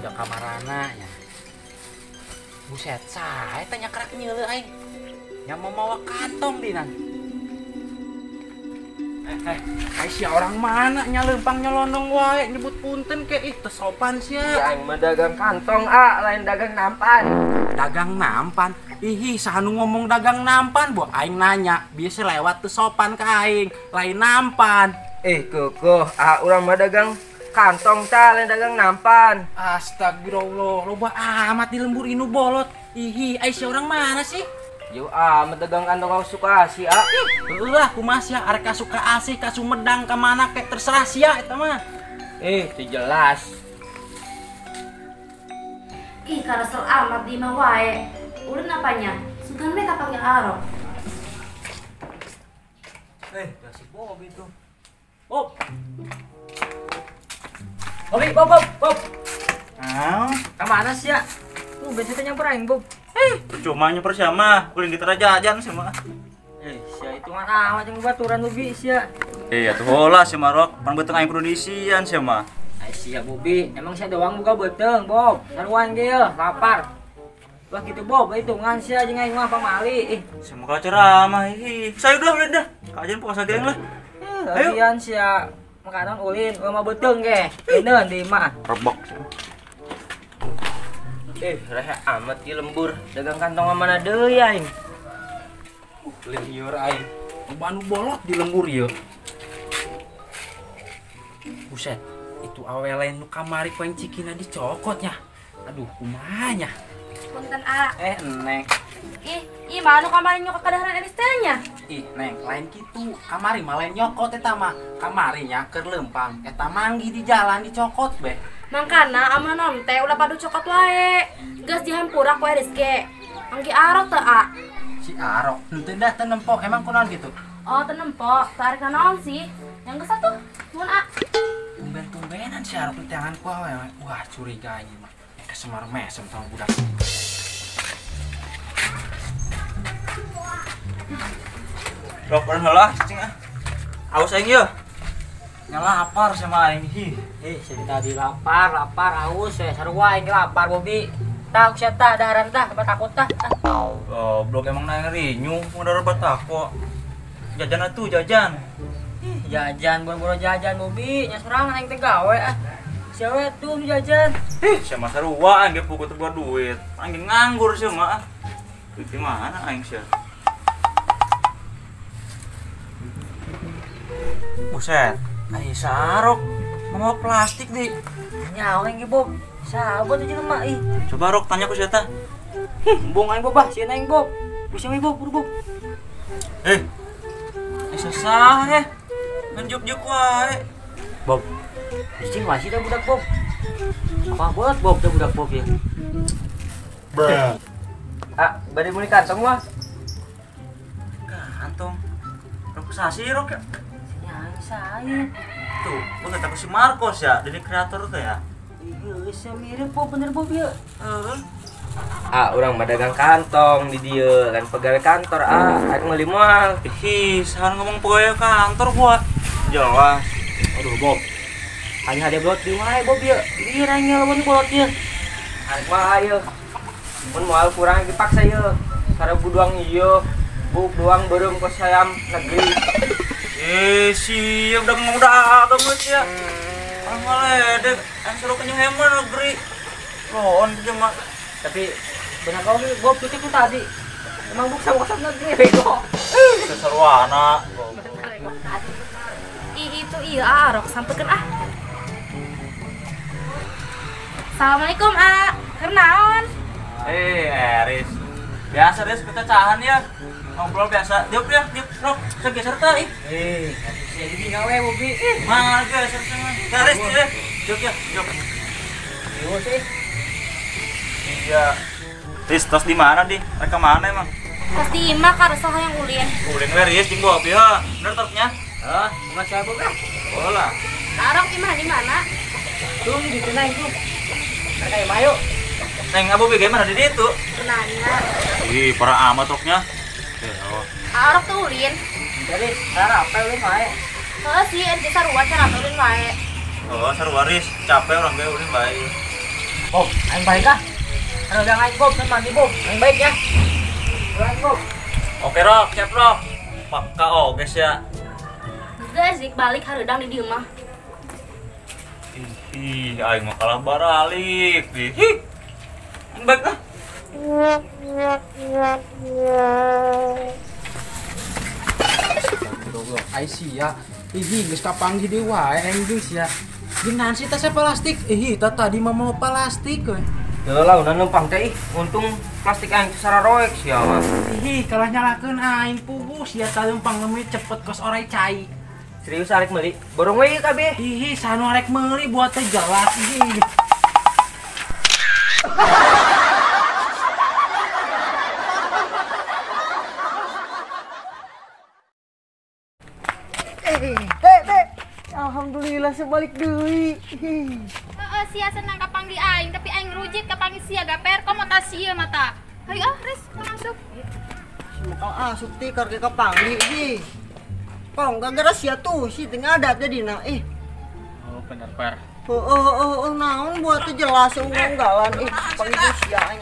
Budak kamarana nya. Buset, saya tanya kerak nyeuleuh aing. Nya mamawa kantong dinan. Ai sia orang mana nya leumpang nyelonong wae nyebut punten ke ih teu sopan sia. Iya aing mah dagang kantong ah, lain dagang nampan. Dagang nampan? Ih, saha nu ngomong dagang nampan buah aing nanya, biasa lewat teu sopan ka aing, lain nampan. Keukeh, ah urang mah dagang kantong ta, lain dagang nampan. Astagfirullah, loba amat di lembur inu bolot. Ih, ai sia orang mana sih? Yo ah, dagang kantong kau suka sih ah. Heueuh lah kumaha sia arek ka Sukaasih, ka Sumedang, ka mana kek terserah sia eta mah. Teu jelas. Ih, karesel amat di imah wae. Ulun apanya? Sugan we kapanggil Arok. Dah si Bob itu. Bob. Bobby, Bob, Bob, Bob. Ah, ka mana sih ya? Tuh biasanya nyamper aing, Bob. Percuma nyamper siapa? Ulin kita jajan sama. Sia itu mah amat jeung baturan Bobi sia. Atuh heula si Marok, pan beuteung aing kudu diisian sia mah. Ai sia Bobi, emang sia doang buka beuteung, Bob. Saruan ge yeuh, lapar. Wah gitu Bob, hitungan sia jeung aing mah pamali. Sia mah kalah ceramah ih. Saya udah ulin dah. Kajian puasa geng lah. Ayo. Lagian sia makanan ulin, ulah mah beuteung ge. Ineun di imah. Rebok. Rehe amat di lembur. Dagang kantong mana deui aing. Lieur aing. Loba anu bolot di lembur ieu. Buset, itu awe lain nu kamari ku aing cikina dicokot nya. Aduh, kumaha nya? Punten a. Neng. Ih, mah anu kamari nyokot kadaharan Eris teh nya? Ih, Neng, lain kitu. Kamari mah lain nyokot eta mah. Kamari nya keur leumpang, eta manggi di jalan dicokot beh. Mangkana amun non teh ulah padu cokot wae. Geus dihampura ku Eris ge. Manggi Arok teu a? Si Arok, henteu dah teu nempo, emang kunaon gitu? Oh, teu nempo, tarik naon sih? Yang geus atuh, mun a. Tumben-tumbenan si Arok di tangan ku awewe. Wah, curiga aing mah. Kesemar mesem sama budak. Rok urang heula cing ah. Aus aing yeuh. Nya lapar sama aing hi. Saya tadi lapar, lapar aus ya sarua aing lapar Bobi. Tah sia tah daharan tah batako tah. Goblok emang nang rinyu modar batako. Jajan atuh jajan. Ih, jajan boro-boro jajan Bobi, nya sorangan aing teh gawe ah. Sia we tuh jajan. Ih, sia mah sarua aing ge puguh teu buat duit. Aing nganggur sia mah. Duit di mana aing sia? Buset, ai sarok mau plastik di. Nyawa aing ge Bob. Sabot aja mah ih. Coba Rok tanya ku sia tah. Embung aing Bob ah, sieun aing Bob. Bisa we Bob, buru Bob. Sesah nunjuk-juk wae. Bob. Cing masih dah budak Bob. Apa buat Bob dah budak Bob ya? Bruh. Ah, bari meuli kantong mah. Kantong. Rok sasi Rok ya. Saya. Tuh, gua kata si Marcos ya, jadi kreator tuh ya. Iya, saya mirip Bob bener Bob ya. Heeh. Ah, urang mah dagang kantong di dieu, kan pegawai kantor ah, arek meuli moal. Ih, sahan ngomong pegawai kantor gua. Jelas. Aduh, Bob. Hanya ada bolot di wae Bob ya. Lieur aing lawan bolot ieu. Arek mah ieu. Mun moal kurang dipaksa ieu. 1000 doang ieu. Buk doang beureum ke sayam negeri. Siap udah ngomong dagang geus ya. Orang maledek, aing suruh kenyang heman negeri. Lohon kieu mah. Tapi benar kau Bob itu tadi. Emang buk sama kosong negeri bego. Seseruana. Ih, itu iya Arok sampekeun ah. Assalamualaikum a. Keur naon? Eris. Biasa Riz, kita cahan ya. Ngobrol biasa. Diuk ya, diuk Rok. Saya geser tah ih. Sia jadi gawe Bobi. Mana geser sama. Garis ya. Diuk ya, diuk. Iya sih. Iya. Riz, tos di mana di? Mereka mana emang? Tos di imah karesel hayang ulin. Ulin we Riz jeung Bobi ha. Bener tosnya? Hah, imah siapa Bob? Bola. Arok imah di mana? Tuh di tengah itu. Mereka imah yuk. Neng Abu Bobi gimana di ditu? Nanya. Ih, parah amat roknya. Arok tuh ulin. Jadi, cara apa ulin wae? Heeh sih, ente sarua cara ulin wae. Oh, sarua Riz, capek orang ge ulin bae. Bob, aing baik ah. Ada aing Bob, sama mandi Bob. Aing baik ya. Aing Bob. Oke Rok, siap Rok. Paka oh guys ya. Geus dik balik hareudang di dieu mah. Ih, aing mah kalah baralik. Ih. Aing baik ah. Goblok, ai sia. Ih, geus kapanggih deui wae aing geus ya. Geunan sih tasnya plastik. Ih, tah tadi mah mau plastik we. Heuh lah, udah numpang teh ih. Untung plastik aing sararoek sia mah. Ih, kalah nyalakeun aing puguh sia tah numpang ngeumi cepet kos orai cai. Serius arek meuli? Borong we ieu kabeh. Ih, sanu arek meuli buat teh jelas ih. Alhamdulillah sebalik deui. Heeh, sia senang kapanggih aing, tapi aing rujit kapanggih sia gaper komo ta sia mata. Hayu ah, Riz, masuk. Bakal asup ti keur kapanggih ih. Kong gara-gara sia tuh si teu ngadat jadina ih. Oh, bener per. Heeh, naon buat teh jelas unggalan ih panggih sia aing.